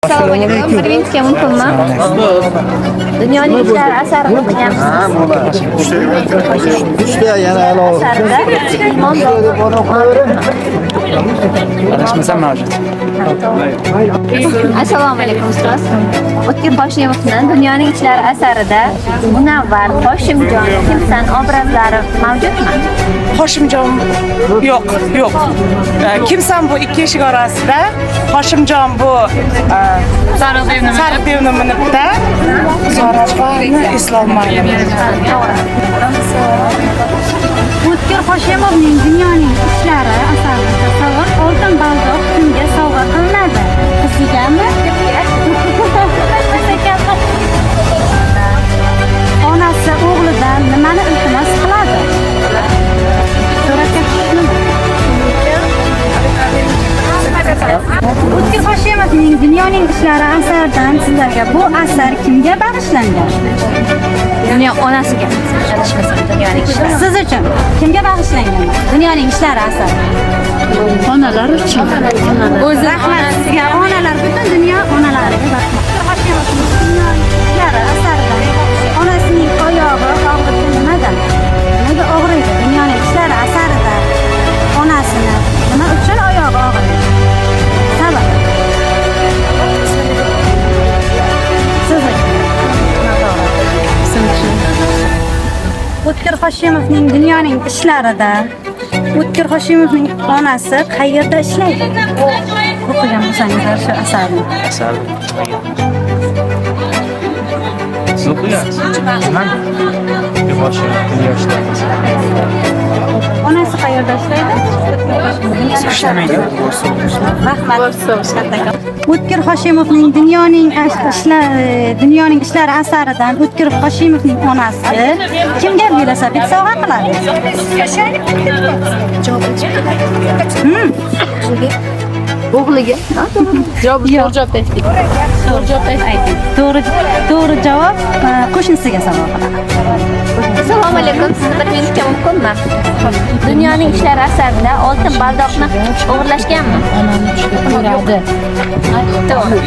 Assalomu alaykum. Bir minutga mumkinmi? Dunyoning ishlari asarini o'qiganmisiz? Uchta yana aloq. Asarida iymon Adashmasam, mavjud. Assalomu alaykum, ustoz. O'tkir Hoshimovni Dunyoning ishlari asarida Munavvar, Hoshimjon, Kimsan obrazlari mavjudmi? Hoshimjon yo'q, yo'q. Kimsan bu ikki eshik orasida, Hoshimjon bu sariq devni minibda, Zorapani eslolmadim. To'g'ri. O'tkir Hoshimovning Dunyoning ishlari asarida savol: oltin baldoq kimga sovg'a qilinadi? Qizigami? Onasi o'g'lidan nimani iltimos qiladi? Suratga tushishnimi? O'tkir Hoshimovning Dunyoning ishlari asaridan sizlarga bu asar kimga bag'ishlangan? Dunyo onasiga. Adashmasam, Dunyoning ishlari. Siz uchun kimga bag'ishlangan Dunyoning ishlari asari? Onalar uchun. O'zi rahmat sizga. Onalar, butun dunyo onalariga rahmat. Hoshimovning Dunyoning ishlari asaridan onasining oyog'i og'ridi nimadan? Nimaga og'riydi? Dunyoning ishlari asarida onasini nima uchun oyog'i og'riydi? Sabab? Siz uchun. Siz uchun. O'tkir Hoshimovning Dunyoning ishlarida O'tkir Hoshimovning onasi qayerda ishlaydi? O'qigan bo'lsangizlar shu asarni. Asar nimaga? Siz o'qigansiz? Man Dunyo ishlari. Onasi qayerda ishlaydi? Ishlamaydi. Rahmat. O'tkir Hoshimovning Dunyoning ishlari asaridan O'tkir Hoshimovning onasi kimga velosiped sovg'a qiladi? O'g'liga. Javob, to'g'ri javob aytdik. To'g'ri javob aytdik. To'g'ri javob, qo'shnisiga sovg'a qiladi. Assalomu alaykum. Sizni bir minutga mumkinmi? Dunyoning ishlari asarida oltin baldoqni o'g'irlashganmi? Onani tushida ko'radi. To'g'ri.